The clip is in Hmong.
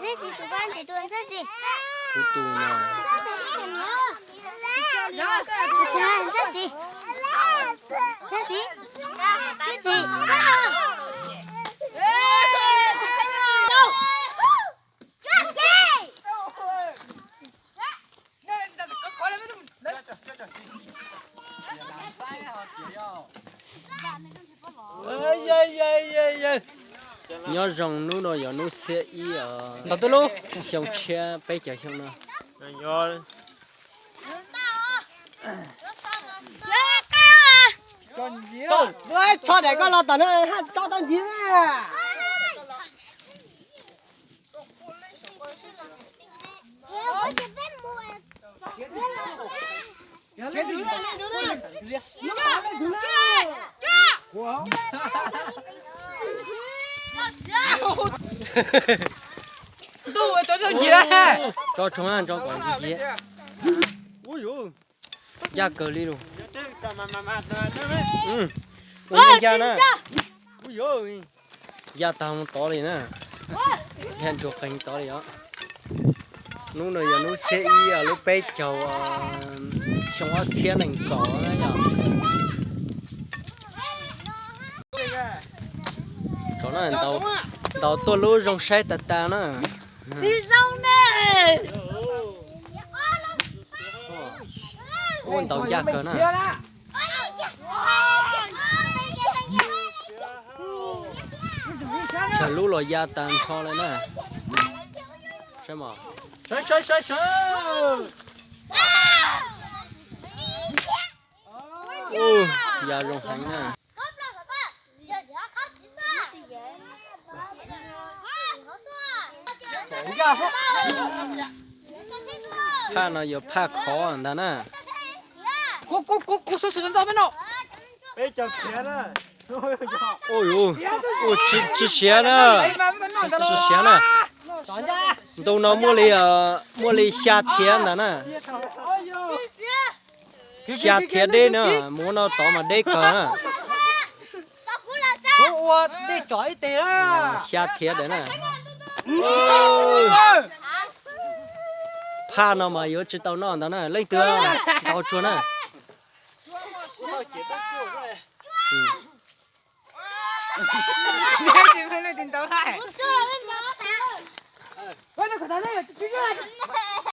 Ntxawg txiv, tus koj ntxiv tus ntxawg txiv. Kuv tus no. Ntxawg txiv. Ntxawg txiv. Ntxawg txiv. Nyob zoo, hnub no yog hnub xiab ib, xyoo tshiab peb caug xyoo no. Tso daim koj los tom no haj tso tau ncig na. Tso tso kom ncig ncig. Ncaj kawg li lus. Ua ncaj na. Ya tag tod li na. Ya ntsuag qeeg tod li os. Hnub no yog hnub xiab ib lub peb caug, xyoo ob txhiab nees nkaum na yom. Kom ntaus tuaj lub zoo saib tas tas na. Ua ntaus ncaj kawg na. Tsawg lub los ya tas nrho lawm na. Saib mog. Ya zoo heev na. Phaj no yog phaj khov ntag na. Ua, tsis siav na. Tsis siav na. Ntu no muaj li, muaj li xya thiav ntag na. Xya thiav deb na, mus no tod mas deb kawg na. Xya thiav deb na. Phaj no mas yuav tsis tau noj ntag na, leej twg ntaus tsuag na.